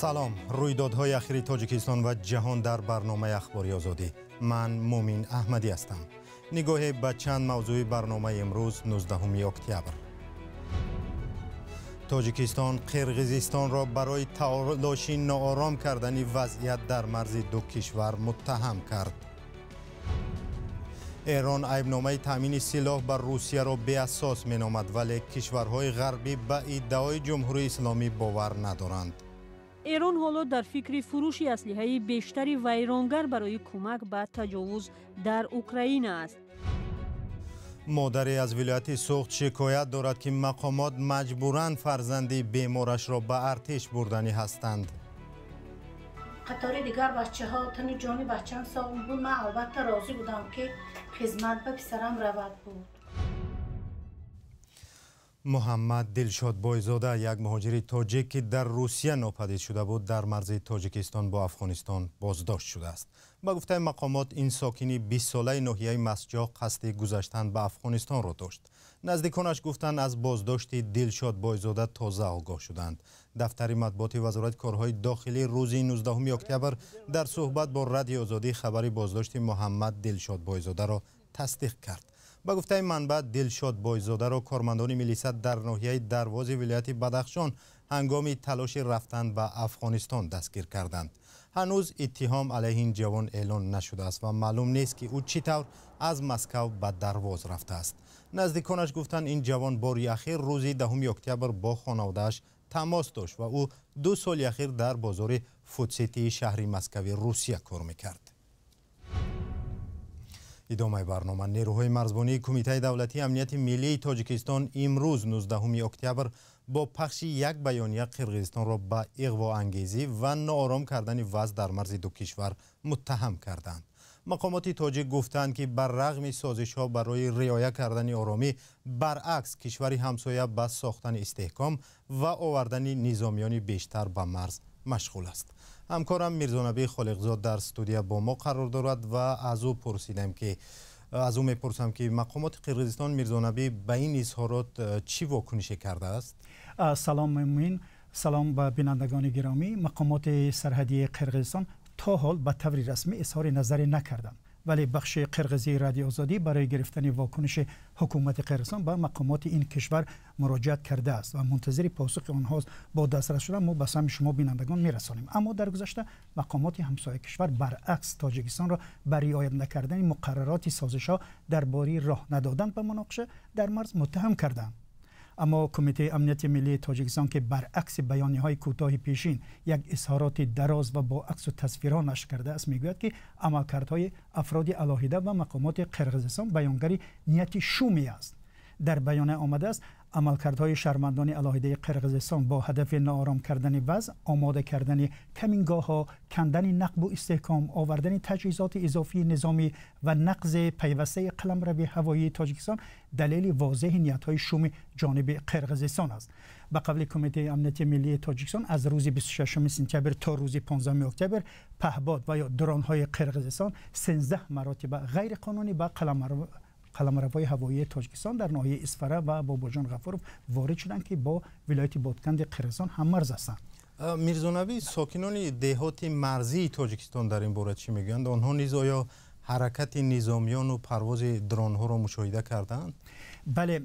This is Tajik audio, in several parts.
Салом. Рӯйдодҳои ахири Тоҷикистон ва ҷаҳон дар барномаи Ахбори Озодӣ. Ман Мумин Аҳмадӣ ҳастам. Нигоҳе ба чанд мавзӯи барномаи имрӯз, 19 октябр. Тоҷикистон Қирғизистонро барои талоши ноором кардани вазъият дар марзи ду кишвар муттаҳам кард. Эрон айбномаи таъмини силоҳ ба Русияро беасос меномад, вале кишварҳои ғарбӣ ба иддаои Ҷумҳурии Исломӣ бовар надоранд. Эрон ҳоло дар фикри фурӯши аслиҳаи бештари вайронгар барои кӯмак ба таҷовуз дар Украина аст. Модаре аз вилояти Суғд шикоят дорад, ки мақомот маҷбуран фарзанди беморашро ба артиш бурданӣ ҳастанд. Қатори дигар бачаҳо тану ҷони бачаам соғ буд. Ман албатта розӣ будам, ки хизмат ба писарам равад буд. Муҳаммад Дилшод Бойзода, як муҳоҷири тоҷик, ки дар Русия нопадид шуда буд, дар марзи Тоҷикистон бо Афғонистон боздошт шудааст. Ба гуфтаи мақомот, ин сокини 20-солаи ноҳияи Мастҷоҳ қасди гузаштан ба Афғонистонро дошт. Наздиконаш гуфтанд, аз боздошти Дилшод Бойзода тоза огоҳ шуданд. Дафтари матбуоти Вазорати корҳои дохилӣ рӯзи 19 октябр дар суҳбат бо Радиои Озодӣ хабари боздошти Муҳаммад Дилшод Бойзодаро тасдиқ кард. Ба гуфтаи манбаъ, Дилшод Бойзодаро кормандони милиса дар ноҳияи Дарвози вилояти Бадахшон ҳангоми талоши рафтан ба Афғонистон дастгир карданд. Ҳанӯз иттиҳом алайҳи ин ҷавон эълон нашудааст ва маълум нест, ки ӯ чӣ тавр аз Москав ба Дарвоз рафтааст. Наздиконаш гуфтанд, ин ҷавон бори ахир рӯзи 10 октябр бо хонаводааш тамос дошт ва ӯ 2 соли ахир дар бозори Фудситии шаҳри Москави Русия кор мекард. Идомаи барнома. Нерӯҳои марзбонии Кумитаи давлатии амнияти миллии Тоҷикистон имрӯз, 19 октябр, бо пахши як баёния Қирғизистонро ба иғвоангезӣ ва ноором кардани вазъ дар марзи ду кишвар муттаҳам карданд. Мақомоти тоҷик гуфтанд, ки бар рағми созишҳо барои риоя кардани оромӣ, баръакс, кишвари ҳамсоя ба сохтани истеҳком ва овардани низомиёни бештар ба марз машғул аст. Ҳамкорам Мирзонабӣ Холиқзод дар студия бо мо қарор дорад ва аз ӯ пурсидем, ки аз ӯ мепурсам, ки мақомоти Қирғизистон, Мирзонабӣ, ба ин изҳорот чӣ вокунише кардааст? Салом, Мумин, салом ба бинандагони гиромӣ. Мақомоти сарҳадии Қирғизистон то ҳол ба таври расмӣ изҳори назаре накарданд, вале бахши қирғизии Радиои Озодӣ барои гирифтани вокуниши ҳукумати Қирғизистон ба мақомоти ин кишвар муроҷиат кардааст ва мунтазири посухи онҳост. Бо дастрас шудан мо ба самъи шумо бинандагон мерасонем. Аммо дар гузашта мақомоти ҳамсоя кишвар баръакс Тоҷикистонро ба риоят накардани муқаррароти созишҳо дар бораи роҳ надодан ба муноқиша дар марз муттаҳам карданд. Аммо Кумитаи амнияти миллии Тоҷикистон, ки баръакси баёниҳои кӯтоҳи пешин як изҳороти дароз ва бо аксу тасвирҳо нашр кардааст, мегӯяд, ки амалкардҳои афроди алоҳида ва мақомоти Қирғизистон баёнгари нияти шуме аст. Дар баёния омадааст, амалкардҳои шаҳрвандони алоҳидаи Қирғизистон бо ҳадафи ноором кардани вазъ, омода кардани камингоҳҳо, кандани нақбу истеҳком, овардани таҷҳизоти изофии низомӣ ва нақзи пайвастаи қаламрави ҳавоии Тоҷикистон далели возеҳи ниятҳои шуми ҷониби Қирғизистон аст. Ба қавли Кумитаи амнияти миллии Тоҷикистон, аз рӯзи 26 сентябр то рӯзи 15 октябр паҳбод ва ё дронҳои Қирғизистон 13 маротиба ғайриқонунӣ ба қаламравҳои ҳавоии Тоҷикистон дар ноҳияи Исфара ва Бобоҷон Ғафуров ворид шуданд, ки бо вилояти Ботканди Қирғизистон ҳаммарз ҳастанд. Мирзонабӣ, сокинони деҳоти марзии Тоҷикистон дар ин бора чӣ мегӯянд? Онҳо низ оё ҳаракати низомиёну парвози дронҳоро мушоҳида карданд? Бале,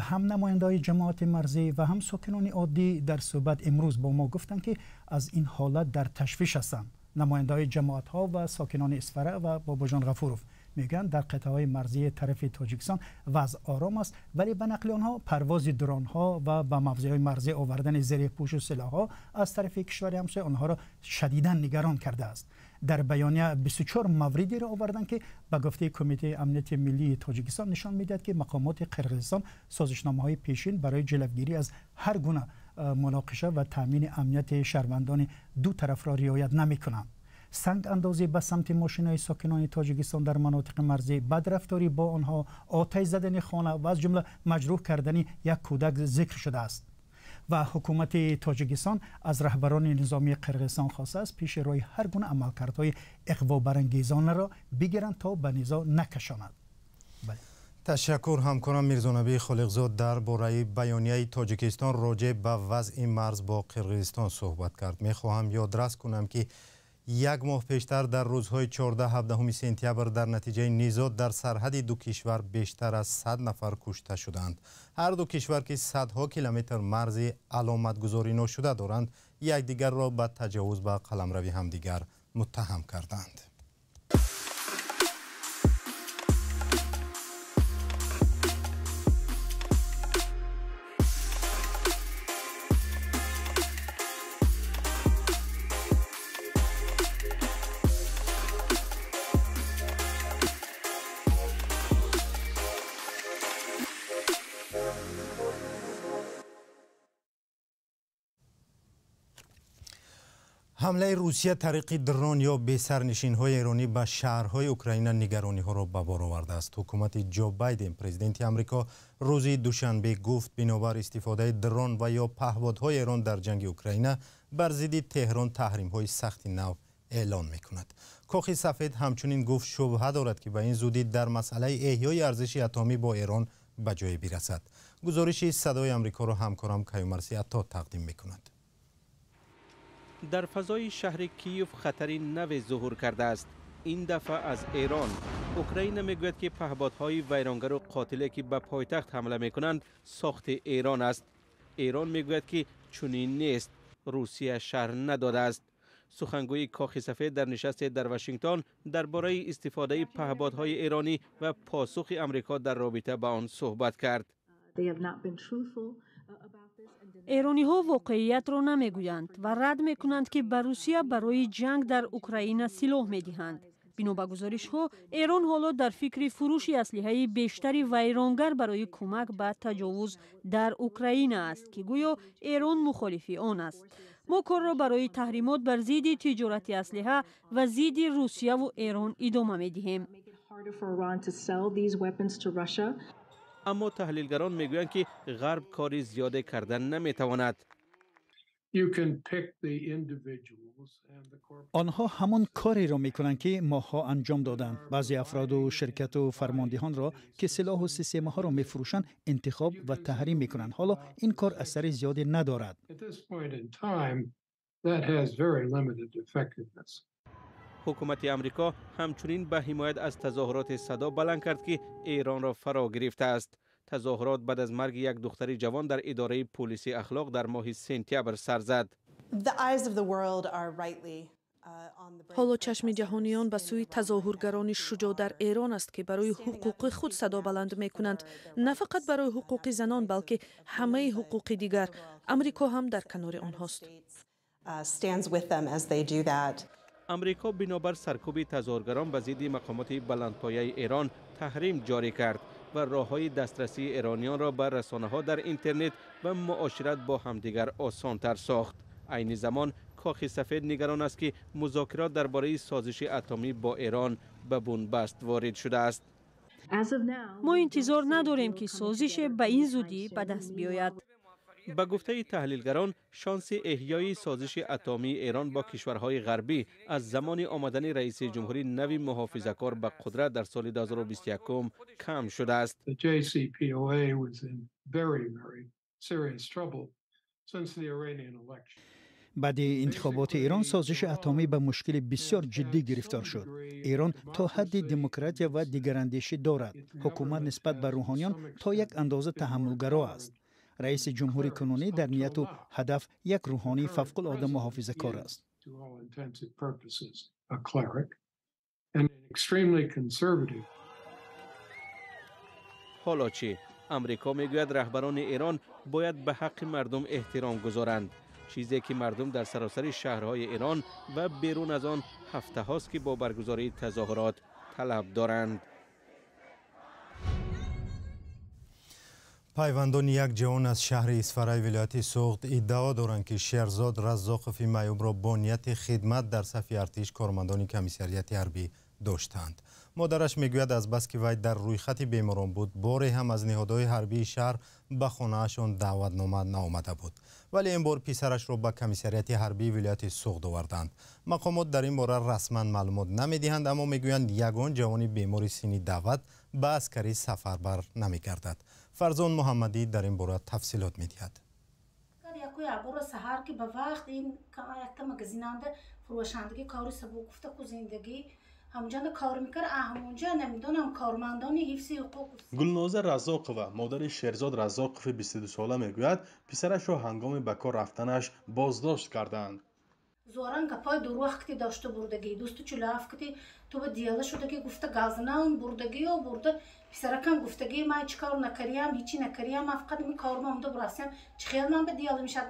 ҳам намояндаҳои ҷамоати марзӣ ва ҳам сокинони оддӣ дар суҳбат имрӯз бо мо гуфтанд, ки аз ин ҳолат дар ташвиш ҳастанд. Намояндаҳои ҷамоатҳо ва сокинони Исфара ва Бобоҷон Ғафуров мегӯянд, дар қитъаҳои марзии тарафи Тоҷикистон вазъ ором аст, вале ба нақли онҳо парвози дронҳо ва ба мавзеъҳои марзӣ овардани зиреҳпӯшу силоҳҳо аз тарафи кишвари ҳамсоя онҳоро шадидан нигарон кардааст. Дар баёния 24 мавридеро оварданд, ки ба гуфтаи Кумитаи амнияти миллии Тоҷикистон нишон медиҳад, ки мақомоти Қирғизистон созишномаҳои пешин барои ҷилавгирӣ аз ҳар гуна муноқиша ва таъмини амнияти шаҳрвандони ду тарафро риоят намекунанд. Санг андозӣ ба самти мошинои сокинони Тоҷикистон дар манотиқи марзӣ, бадрафторӣ бо онҳо, оташ задани хона ва аз ҷумла маҷрӯҳ кардани як кӯдак зикр шудааст. Ва ҳукумати Тоҷикистон аз раҳбарони низомии Қирғизистон хостааст, пеши роҳи ҳар гуна амалкардҳои иғвобарангезонаро бигиранд, то ба низоъ накашонад. Ташаккур. Ҳамкорам Мирзонаби Холиқзод дар бораи баёнияи Тоҷикистон роҷеъ ба вазъи марз бо Қирғизистон суҳбат кард. Мехоҳам ёдрас кунам, ки як моҳ пештар дар рӯзҳои 14-17 сентябр дар натиҷаи низоъ дар сарҳади ду кишвар бештар аз 100 нафар кушта шуданд. Ҳар ду кишвар, ки садҳо километр марзи аломатгузорӣ ношуда доранд, якдигарро ба таҷовуз ба қаламрави ҳамдигар муттаҳам карданд. Ҳамлаи Русия тариқи дрон ё бесарнишинҳои эронӣ ба шаҳрҳои Украина нигарониҳоро ба бор овардааст. Ҳукумати Ҷо Байден, президенти Амрико, рӯзи душанбе гуфт, бинобар истифодаи дрон ва ё паҳбодҳои Эрон дар ҷанги Украина бар зидди Теҳрон таҳримҳои сахти нав эълон мекунад. Кохи Сафед ҳамчунин гуфт, шубҳа дорад, ки ба ин зудӣ дар масъалаи эҳёи арзиши атомӣ бо Эрон ба ҷое бирасад. Гузориши Садои Амрикоро ҳамкорам Каюмарси Ато тақдим мекунад. Дар фазои шаҳри Киев хатари наве зуҳур кардааст. Ин дафъа аз Эрон. Украина мегӯяд, ки паҳбодҳои вайронгару қотиле, ки ба пойтахт ҳамла мекунанд, сохти Эрон аст. Эрон мегӯяд, ки чунин нест. Русия шарҳ надодааст. Сухангӯи Кохи Сафед дар нишасте дар Вашингтон дар бораи истифодаи паҳбодҳои эронӣ ва посухи Амрико дар робита ба он суҳбат кард. Эрониҳо воқеиятро намегӯянд ва рад мекунанд, ки ба Русия барои ҷанг дар Украина силоҳ медиҳанд. Бино ба гузоришҳо, Эрон ҳоло дар фикри фурӯши аслиҳаи бештари вайронгар барои кӯмак ба таҷовуз дар Украина аст, ки гӯё Эрон мухолифи он аст. Мо корро барои таҳримот бар зидди тиҷорати аслиҳа ва зидди Русияву Эрон идома медиҳем. Аммо таҳлилгарон мегӯянд, ки ғарб кори зиёде кардан наметавонад. Онҳо ҳамон кореро мекунанд, ки моҳҳо анҷом доданд. Баъзе афроду ширкату фармондиҳонро, ки силоҳу системаҳоро мефурӯшанд, интихоб ва таҳрим мекунанд. Ҳоло ин кор асари зиёде надорад. Ҳукумати Амрико ҳамчунин ба ҳимоят аз тазоҳуроти садо баланд кард, ки Эронро фаро гирифтааст. Тазоҳурот баъд аз марги як духтари ҷавон дар идораи пулиси ахлоқ дар моҳи сентябр сар зад. Ҳоло чашми ҷаҳониён ба сӯи тазоҳургарони шуҷоъ дар Эрон аст, ки барои ҳуқуқи худ садо баланд мекунанд. На фақат барои ҳуқуқи занон, балки ҳамаи ҳуқуқи дигар. Амрико ҳам дар канори онҳост. Амрико бинобар саркӯби тазоҳургарон ба зидди мақомоти баландпояи Эрон таҳрим ҷорӣ кард ва роҳҳои дастрасии эрониёнро ба расонаҳо дар интернет ва муошират бо ҳамдигар осонтар сохт. Айни замон Кохи Сафед нигарон аст, ки музокирот дар бораи созиши атомӣ бо Эрон ба бунбаст ворид шудааст. Мо интизор надорем, ки созише ба ин зудӣ ба даст биёяд. Ба гуфтаи таҳлилгарон, шонси эҳёи созиши атомии Эрон бо кишварҳои ғарбӣ аз замони омадани раиси ҷумҳури нави муҳофизакор ба қудрат дар соли 2021 кам шудааст. Баъди интихоботи Эрон созиши атомӣ ба мушкили бисёр ҷиддӣ гирифтор шуд. Эрон то ҳадди демократия ва дигарандешӣ дорад. Ҳукумат нисбат ба рӯҳониён то як андоза таҳаммулгаро аст. Раиси ҷумҳури кунунӣ дар нияту ҳадаф як рӯҳонии фавқулода муҳофизакор аст. Ҳоло чӣ? Амрико мегӯяд, раҳбарони Эрон бояд ба ҳаққи мардум эҳтиром гузоранд, чизе ки мардум дар саросари шаҳрҳои Эрон ва берун аз он ҳафтаҳост, ки бо баргузории тазоҳурот талаб доранд. Пайвандони як ҷавон аз шаҳри Исфараи вилояти Суғд иддао доранд, ки Шерзод Раззоқови маъюбро бо нияти хидмат дар сафи артиш кормандони комиссарияти ҳарбӣ доштанд. Модараш мегӯяд, аз бас ки вай дар рӯйхати беморон буд, боре ҳам аз ниҳодҳои ҳарбии шаҳр ба хонаашон даъватнома наомада буд. Вале ин бор писарашро ба комиссариати ҳарбии вилояти Суғд оварданд. Мақомот дар ин бора расман маълумот намедиҳанд, аммо мегӯянд, ягон ҷавони бемори синни даъват ба аскарӣ сафарбар намегардад. Фарзон Муҳаммадӣ дар ин бора тафсилот медиҳад. Якбора саҳар ки ба вақт ин якта магазинанда фурӯшандагӣ кори сабук гуфта ку зиндагӣ ҳамунҷанда кор мекард, ҳамунҷа намедонам кормандони ҳифзи ҳуқуқ. Гулноза Разоқова, модари Шерзод Разоқови 22сола, мегӯяд, писарашро ҳангоми ба кор рафтанаш боздошт карданд. Зуаран гапҳои дурӯғ кити дошта бурдагӣ, 247 кити ту ба дияла шудагӣ гуфта газнан бурдагиё бурда. Писаракам гуфтагӣ, ман чӣ кор накариям, ҳичи накариям, ман фақат ин корма омда бурасиям, чӣ хел ман ба дияла мешад?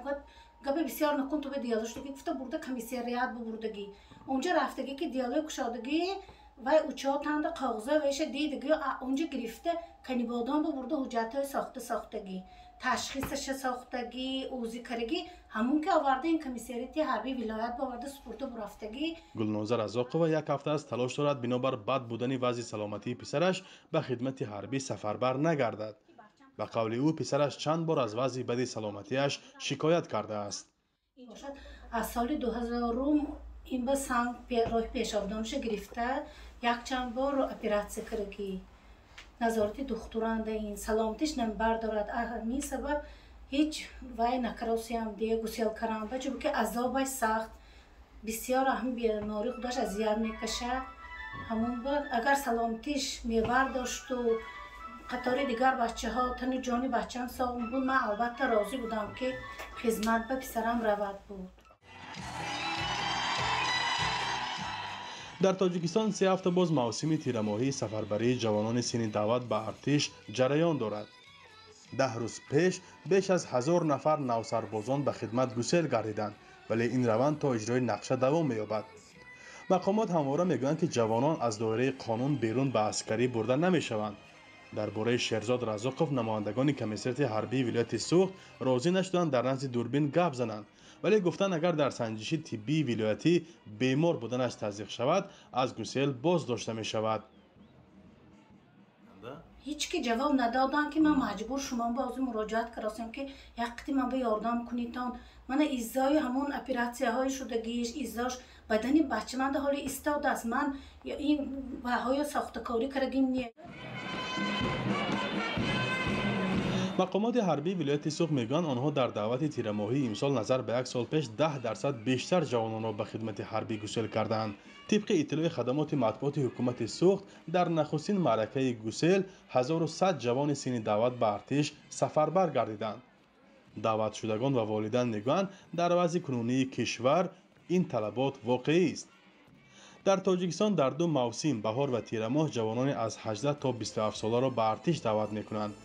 Гапи бисёр накун, ту ба дияла шудагӣ гуфта бурда комиссариат бубурдагӣ. Онҷа рафтагӣ ки диялои кушодагӣ, вай учотанда коғза вайша дидагӣ, онҷа гирифта Канибодон бубурда, ҳуҷҷатҳои сохта сохтагӣ, ташхисаша сохтагӣ, УЗИ карагӣ, ҳамун ки оварда ин комиссариати ҳарбии вилоят боварда супурда бурафтагӣ. Гулноза Разоқова як ҳафта аст талош дорад, бинобар бад будани вазъи саломатии писараш ба хидмати ҳарбӣ сафарбар нагардад. Ба қавли ӯ, писараш чанд бор аз вазъи бади саломатиаш шикоят кардааст. Аз соли 2000 ин ба санг роҳи пешобдонша гирифта, якчанд бор оператсия карагӣ, назорати духтуранда ин саломатиш намебардорад. Ҳамин сабаб ҳеҷ вай накаросиям дия гусел карам ба, чунки азобаш сахт бисёр, ҳамин беморӣ худаш азият мекашад. Ҳамун агар саломатиш мебардошту қатори дигар бачаҳо тану ҷони бачаам соғ буд, ман албатта розӣ будам, ки хизмат ба писарам равад буд. Дар Тоҷикистон 3 ҳафта боз мавсими тирамоҳии сафарбарии ҷавонони синни даъват ба артиш ҷараён дорад. 10 рӯз пеш беш аз 1000 нафар навсарбозон ба хидмат гусел гардиданд, вале ин раванд то иҷрои нақша давом меёбад. Мақомот ҳамвора мегӯянд, ки ҷавонон аз доираи қонун берун ба аскарӣ бурда намешаванд. Дар бораи Шерзод Разоқов намояндагони комиссариати ҳарбии вилояти Суғд розӣ нашуданд дар назди дурбин гап зананд, вале гуфтанд, агар дар санҷиши тиббии вилоятӣ бемор буданаш тасдиқ шавад, аз гусел боз дошта мешавад. Ҳеҷ ки ҷавоб надоданд, ки ман маҷбур шумо ба озӣ муроҷиат карасем, ки як қити ман ба ёрдам кунитон. Мана иззои ҳамон оператсияҳои шудагиш, иззош бадани бачаманда ҳоли истодааст. Ман ин ваҳоё сохтакорӣ карагим не. Мақомоти ҳарбии вилояти Суғд мегӯянд, онҳо дар даъвати тирамоҳии имсол назар ба як сол пеш 10% бештар ҷавононро ба хидмати ҳарбӣ гусел карданд. Тибқи иттилои хадамоти матбуоти ҳукумати Суғд, дар нахустин маъракаи гусел 1100 ҷавони синни даъват ба артиш сафарбар гардиданд. Даъватшудагон ва волидан мегӯянд, дар вазъи кунунии кишвар ин талабот воқеист. Дар Тоҷикистон дар ду мавсим, баҳор ва тирамоҳ, ҷавонони аз 18 то 27 соларо ба артиш даъват мекунанд.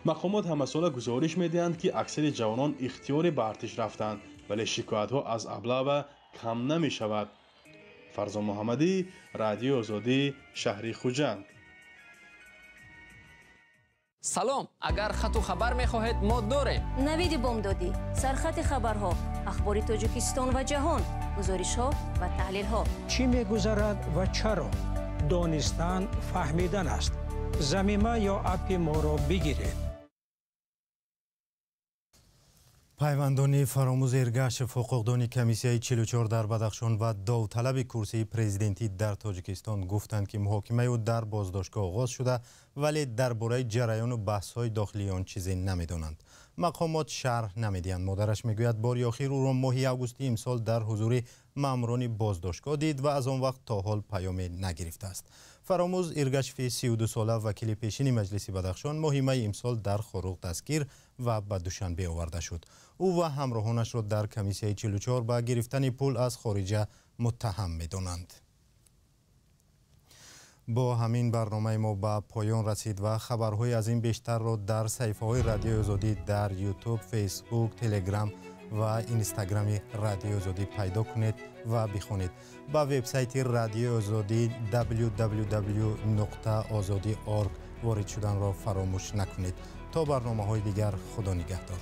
Мақомот ҳамасола гузориш медиҳанд, ки аксари ҷавонон ихтиёрӣ ба артиш рафтанд, вале шикоятҳо аз аблава кам намешавад. Фарзон Муҳаммадӣ, Радиои Озодӣ, шаҳри Хуҷанд. Салом, агар хату хабар мехоҳед, мо дорем. Навиди бомдодӣ, сархати хабарҳо, ахбори Тоҷикистон ва ҷаҳон, гузоришҳо ва таҳлилҳо. Чӣ мегузарад ва чаро? Донистан фаҳмидан аст. Замима ё аппи моро бигиред. Пайвандони Фаромӯз Эргашев, ҳуқуқдони комиссияи 44 дар Бадахшон ва довталаби курсии президентӣ дар Тоҷикистон, гуфтанд, ки муҳокимаи ӯ дар боздоштгоҳ оғоз шуда, вале дар бораи ҷараёну баҳсҳои дохилии он чизе намедонанд. Мақомот шарҳ намедиҳанд. Модараш мегӯяд, бори охир ӯро моҳи августи имсол дар ҳузури маъмурони боздоштгоҳ дид ва аз он вақт то ҳол паёме нагирифтааст. Фаромӯз Иргашеви 32сола, вакили пешини Маҷлиси Бадахшон, моҳи майи имсол дар Хоруғ дастгир ва ба Душанбе оварда шуд. Ӯ ва ҳамроҳонашро дар комиссияи 44 ба гирифтани пул аз хориҷа муттаҳам медонанд. Бо ҳамин барномаи мо ба поён расид ва хабарҳои аз ин бештарро дар саҳифаҳои Радиои Озодӣ дар Ютуб, Фейсбук, Телеграм ва Инстаграми Радиои Озодӣ пайдо кунед ва бихонед. Ба вебсайти Радиои Озодӣ www.ozodi.org ворид шуданро фаромӯш накунед. То барномаҳои дигар, Худо нигаҳдор.